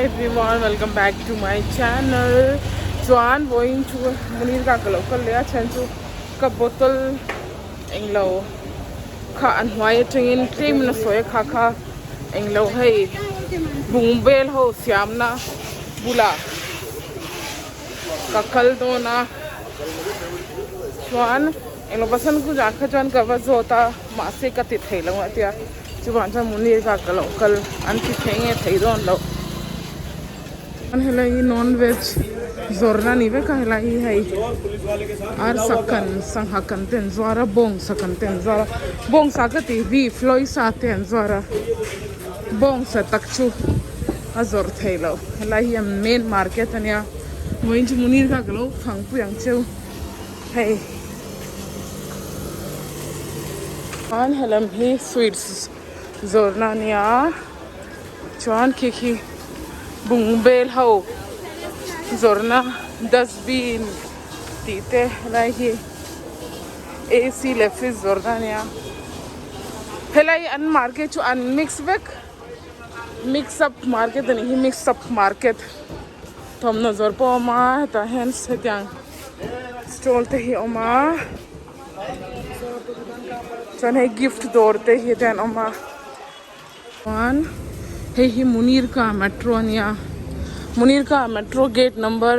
Everyone welcome back to my channel chuan vawiin chu Munir ka ka lo kal leh a chhan chu ka bottle englo kha an hnuai atangin tlem in a sawi a kha kha englo hei bungbel ho siamna bulah ka kal dawn a chuan englo pasal ku zan kha chuan ka va zawt a mahse ka ti thei lo a tia chuvang chuan Munir ka ka lo kal an ti thei nge thei dawn loh chuan helai hi non veg zawrhna a ni vek a helai hi hei arsa kan sangha kan te an zuar a bawngsa kan te an zuar a bawngsa ka tih beef lawisa te an zuar a bawngsa tak chu a zawrh theih loh helai hi a main market a nia vawiin chu Munir kha ka lo thangpui ang cheu. Hei chuan helam hi sweets zawrhna a nia chuan khi khi bungbel ho zawrhna dustbin tih te helai hi ac leh fridge zawrhna a nia helai hi an market chu an mix vek mix up market a nih hi mix up market thawmhnaw zawrh pawh a awm a hetah hian hetiang stall te hi a awm a chuan hei gift dawr te hi te an awm a chuan hei hi Munirka metro a nia Munirka metro gate number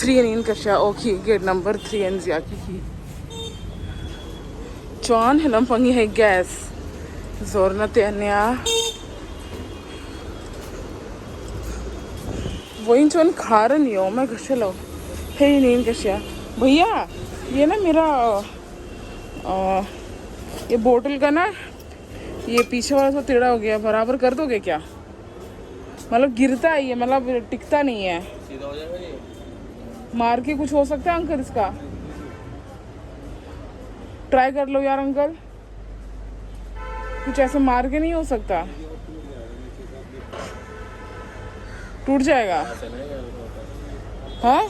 three niin ka hria aw khi gate number three an ziah khi khi chuan he lampang hi hei gas zawrhna te a nia. Vawiin chuan khar a ni awm e ka hre lo hei niin ka hria bhaiya ye na mera ahh ye bottle ka na ye piche wala thoda tedha ho gaya barabar kar doge kya matlab girta hai ye matlab tikta nahi hai maar ke kuch ho sakta hai uncle iska try kar lo yaar uncle कुछ ऐसे मार के नहीं हो सकता टूट जाएगा हाँ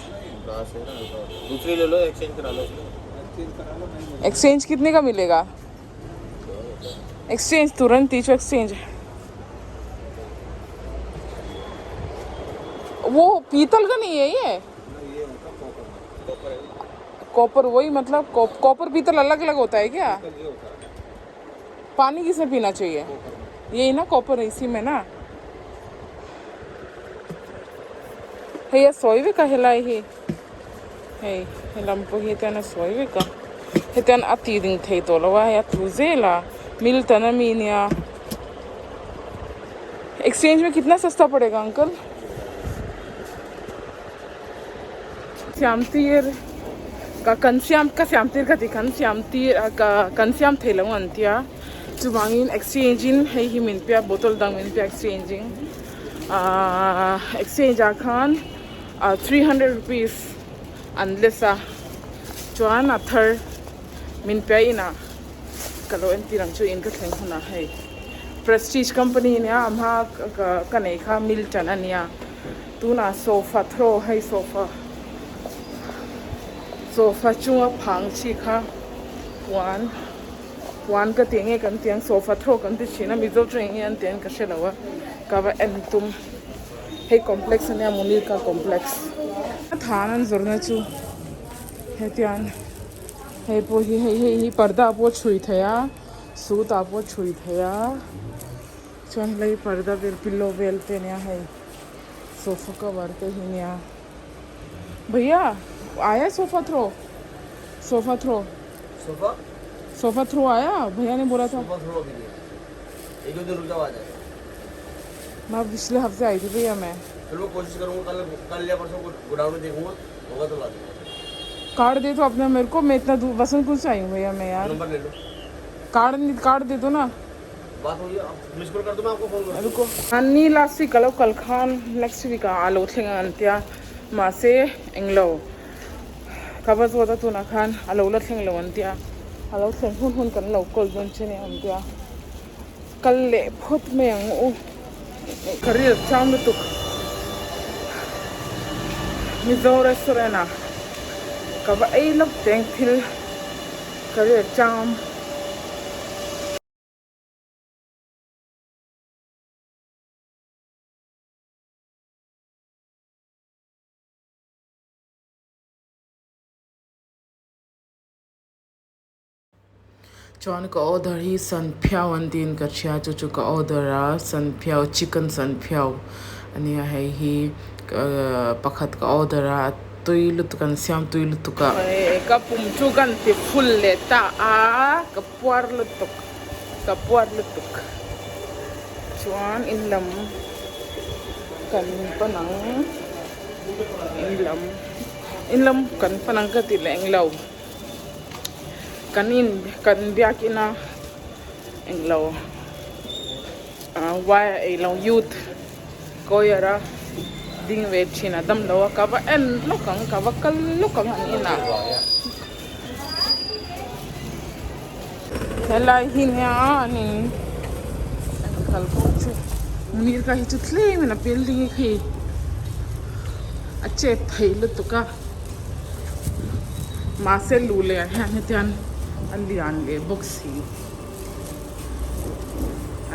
दूसरी ले लो एक्सचेंज करा लो एक्सचेंज कितने का मिलेगा एक्सचेंज तुरंत ही एक्सचेंज वो पीतल का नहीं है ये कॉपर वही मतलब कॉपर पीतल अलग अलग होता है क्या पानी किसमें पीना चाहिए यही ना कॉपर इसी में ना hei a sawi vek a helai hi hei helam pawh hi tian a sawi vek a hetian a ti ding thei tawh lo a hei a tlu zel a Milton ami nia exchange mein kitna sasta padega uncle Siam tir ka kan siam ka siam tir ka ti kan siam tir a ka kan siam thei lo an tia chuvangin exchange in hei hi min pia bottle dang min pia exchange in ahh exchange ah khan ah 300 rupees an less a chuan a thar min pia inah ka lo entir ang chu in ka thleng hunah hei prestige company ania a hma ka nei kha milton ania. Tunah sofa throw hei sofa sofa chunga phang chi kha puan puan ka tih nge kan tih ang sofa throw kan ti thin a mizo chu eng nge an tih ang ka hre lo a ka va en tum hei complex ania Munirka complex a than an zawrhna chu hetiang hei pawh hi hei hei hi parda pawh chhui thei a suit ah pawh chhui thei a chuan helai parda vel pillow vel te ania hei. Sofa cover te hi nia bhaiya aaya sofa throw sofa throw sofa sofa throw aaya bhaiya ne bola tha sofa throw अभी नहीं एक दो दिन रुक जाओ आ जाएगा मैं पिछले हफ्ते आई थी भैया मैं चलो मैं कोशिश करूंगा कल कल या परसों गोडाउन में देखूंगा होगा तो ला दूंगा कार्ड दे दो अपने मेरे को मैं इतना दूर वसंत कुंज से आई हूँ भैया मैं यार नंबर ले लो कार्ड कार्ड दे दो ना बात होगी आप मिस कॉल कर दो मैं आपको फोन कर रुको ani last week alo kal khan next week ah alo thleng ang an tia mahse englo ka va zawt a tunah khan alo la thleng lo an tia alo thleng hun hun kan lo call dawn che nia an tia kal leh phawt mai ang u ka ril chang lutuk Mizo restaurant ah ka va ei lawk teng thil ka ril chang. Chuan ka order hi sanphiau an tiin ka hria chu chu ka order a sanphiau chicken sanphiau a nia hei hi ahh pakhat ka order a tui lutuk an siam tui lutuk a. Ka pum chu kan ti full leh ta a ka puar lutuk ka puar lutuk chuan in lam kan pan ang in lam in lam kan pan ang ka ti leh englo. Kan in kan biakin a englo ah wire eilo youth choir a ding ve thin a damlo a ka va en lawk ang ka va kal lawk ang an inah helai hi nia an in kal pawh chu mir ka hi chu tlem in a building hi khi a chet theih lutuk a. Mahse luh leh ah hian hetiang a lian leh bawk si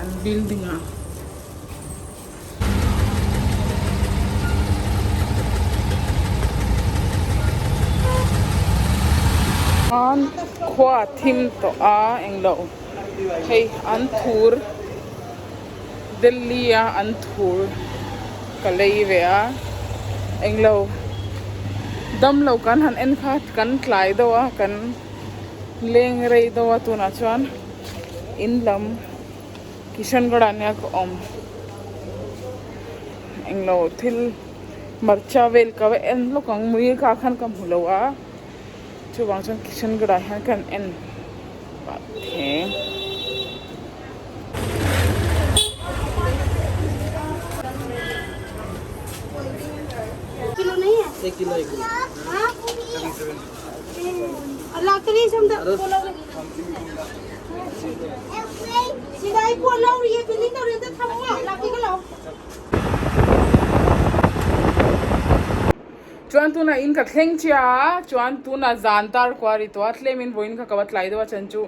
an building ah. An khua a thim tawh a englo hei an thur Delhi a an thur ka lei ve a englo damlo kan han en kha kan tlai deuh a kan leng rei deuh a tunah chuan in lam Kishangarh ah nia ka awm englo thil hmarcha vel ka va en lawk ang mui kha khan ka hmu lo a chuvang chuan Kishangarh ah hian ka han en pah theng. Chuan tunah in ka thleng chiah a, chuan tunah zan tar kual ri tawh a, tlem in vawiin kha ka va tlai deuh a chan chu.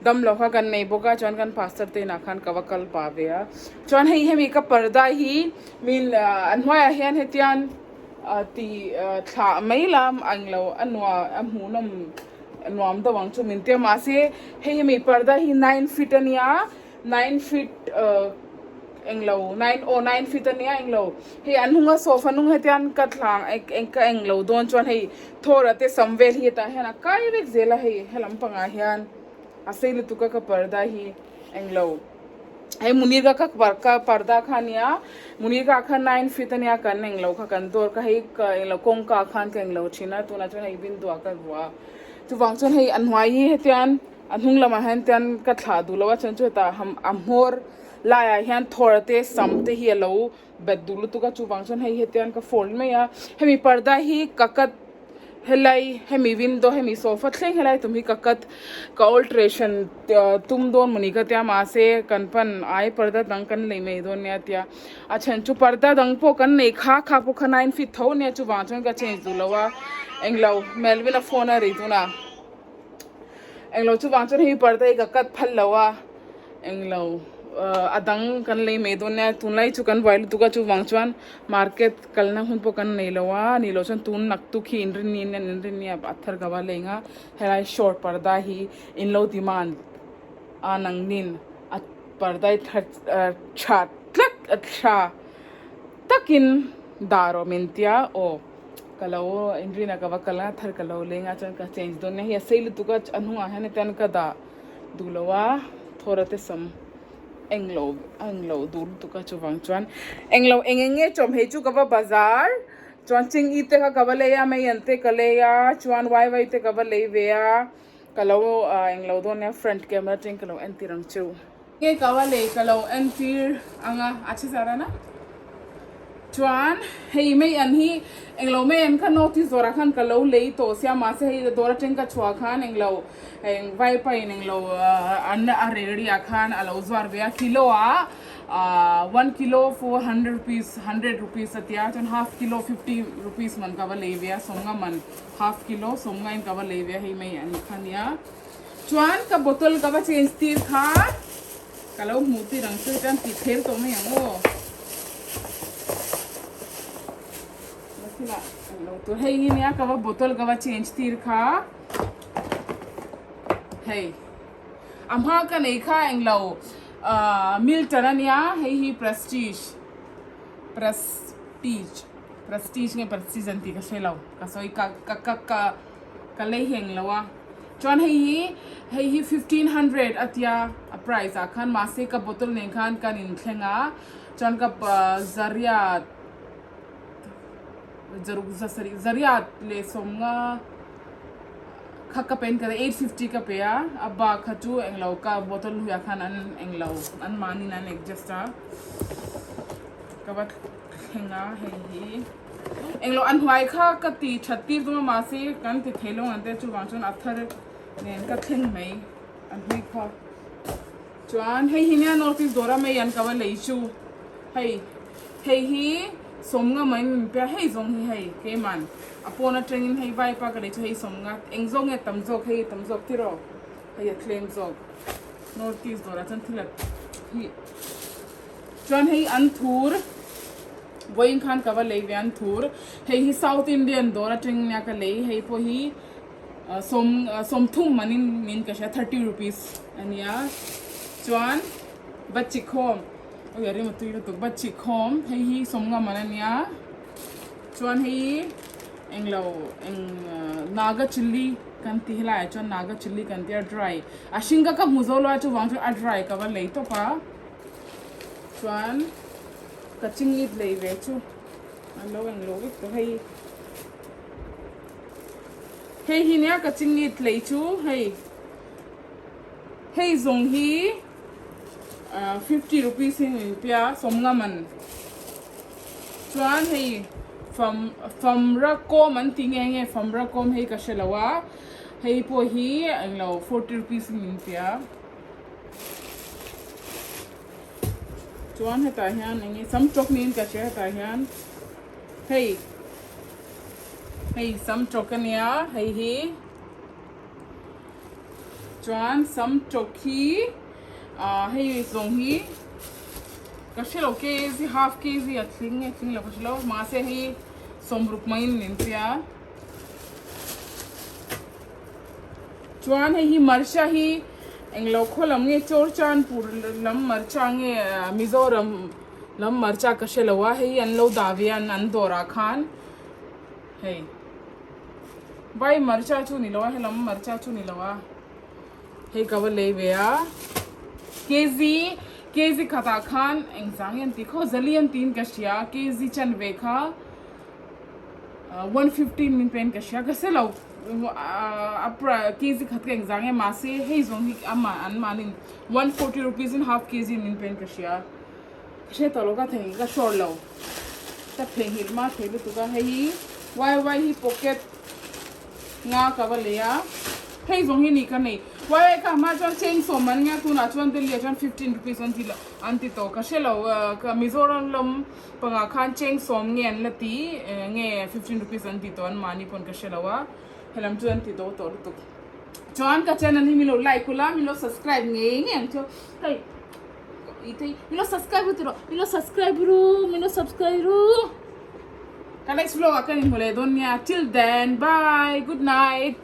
Damlo kha kan nei bawk a chuan kan pastor te inah khan ka va kal pah ve a chuan hei hemi ka parda hi min a hnuaiah hian hetian tih thlah mai lam ang lo a nuam a hmuhnawm nuam deuh ang chu min tia mahse hei hemi parda hi nine feet a nia nine feet englo nine aw nine feet a nia englo hei an hnunga sofa hnung hetian ka thla ka englo dawn chuan hei thawra te sam vel hi hetah hian a kai vek zel a hei helam pangah hian a sei lutuk a ka parda hi englo hei munir ka ka parda kha a nia munir ka kha nine feet a nia kan englo kha kan dawr kha hei ka englo kawngka khan ka englo thin a tunah chuan hei window ah ka vuah a chuvang chuan hei a hnuai hi hetian a hnung lamah hian tian ka thlah duh lo a chuan chu hetah a hmawr laiah hian thawr te sam te hi a lo bet duh lutuk a chuvang chuan hei hetian ka fold mai a hemi parda hi ka cut helai hemi window hemi sofa thleng helai tum hi ka cut ka alteration tum dawn mawni ka tia mahse kan pan ai parda dang kan lei mai dawn nia tia a then chu parda dang pawh kan nei kha kha pawh kha nine feet tho ania chuvang chuan ka change duh lo a englo Melvin a phone a ri tuna englo chuvang chuan hemi parda hi ka cut phal lo a. Englo a dang kan lei mai dawn nia tunlai chu kan buai lutuk a chuvang chuan market kalna hun pawh kan nei lo a ni loh chuan tun naktuk hi inrinni nen inrinni ah a thar ka va leng a helai short parda hi in lo demand a nangnin a parda hi tha tha tlat a tha takin dah rawh min tia aw ka lo inrin a ka va kal a thar ka lo leng a chuan ka change dawn nia hei a sei lutuk a a hnungah hian hetian ka dah. Duh lo a thawra te sam englo a englo duh lutuk a chuvang chuan englo eng eng nge chawm hei chu ka va bazar chuan ching i te kha ka va lei a mei an te ka lei a chuan wai wai te ka va lei ve a ka lo englo dawn nia front camera atangin ka lo entir ang cheu. Nge ka va lei ka lo entir ang a a chhe zar a na. Chuan hei mei an hi englo mei an kha notice dawrah khan ka lo lei tawh sia mahse hei dawr atang ka chhuah khan englo eng vaipa in englo an a reri ah khan a lo zuar ve a kilo ah one kilo 400 rupees 100 rupees a tia chuan half kilo 50 rupees man ka va lei ve a sawmnga man half kilo sawmnga in ka va lei ve a hei mei an kha nia chuan ka bottle ka va change tir kha Ka lo hmuh tir ang chu chuan tih phel tawh mai ang aw. Thil ah an lo tur hei hi nia ka va bottle ka va change tir kha hei. A hma ka nei kha englo ahh Milton a nia hei hi Prestige Prestige Prestige nge Prestige an tih ka hre lo ka sawi ka ka ka ka ka lei hi englo a chuan hei hi hei hi 1500 a tia a price ah khan mahse ka bottle nen khan kan inthleng a chuan ka zariat Zaruk zasarih zariat leh sawmnga kha ka pen ka 850 ka pe a a bak kha chu englo ka bottle hluiah khan an englo an mahniin an adjust a ka va thleng a hei hi englo an hnuai kha ka ti that tir dawn a mahse kan ti thei lo ang te chuvang chuan a thar nen ka thleng mai a hlui kha Chuan hei hi nia North East dawra mai an ka va lei chu hei hei hi sawmnga mai min pe a hei zawng hi hei keiman a pawn atangin hei vaipa ka lei chu hei sawmnga eng zawk nge tam zawk hei tam zawk tiraw hei a tlem zawk North East dawrah chuan thil a hi chuan hei an thur vawiin khan ka va lei ve an thur hei hi South Indian dawr atangin nia ka lei hei pawh hi. Sawm sawmthum manin min ka hria 30 rupees ania chuan Bachhikhawm oi a rim a tui lutuk Bachhikhawm hei hi sawmnga man ania chuan hei englo eng Naga chilli kan tih helaiah chuan Naga chilli kan tia dry a hring ka ka hmu zo lo a chuvang chuan a dry ka va lei tawp a chuan ka chingit lei ve chu a lo englo vek tawh hei. Hei hi nia ka chingit lei chu hei hei zawng hi ah 50 rupees in min pe a sawmnga man chuan hei fam famra kawm an ti nge nge famra kawm hei ka hre lo a hei pawh hi englo 40 rupees in min pe a chuan hetah hian eng nge samtawk niin ka hria hetah hian hei. Hei sam tawk a nia hei hi chuan sam tawk hi ah hei zawng hi ka hre lo kg half kg a tling nge tling lo ka hre lo mahse hei sawmruk maiin min tia chuan hei hi marcha hi englo khaw lam nge chawrchanpur lam marcha nge mizoram Lam marcha ka hre lo a, hei an lo dah ve a an dawrah khan hei vai marcha chu ni lo a helam marcha chu ni lo a hei ka va lei ve a kg kg khatah khan engzah nge an tih khaw zali an tiin ka hria kg chan ve kha 150 min pen ka hria ka hre lo a kg khat ka engzah nge mahse hei zawng hi amah an mahnin 140 rupees in half kg min pen ka hria ka hre tawh lo ka thei ka sure lo ka theihnghilh hma thei lutuk a hei hi yy hi pocket nga ka va lei a hei zawng hi ni ka nei yy ka hma chuan cheng sawm an nia tunah chuan Delhi ah chuan 15 rupees an ti an ti tawh ka hre lo ka Mizoram lam pangah khan cheng sawm nge an la ti nge 15 rupees an ti tawh an mahni pawn ka hre lo a helam chu an ti do tawh lutuk. Chuan ka channel hi min lo like ula min lo subscribe ngei ngei ang chu hei i thei min lo subscribe ru tiraw min lo subscribe ru min lo subscribe ru ka next vlog ah kan inhmu leh dawn nia till then bye good night.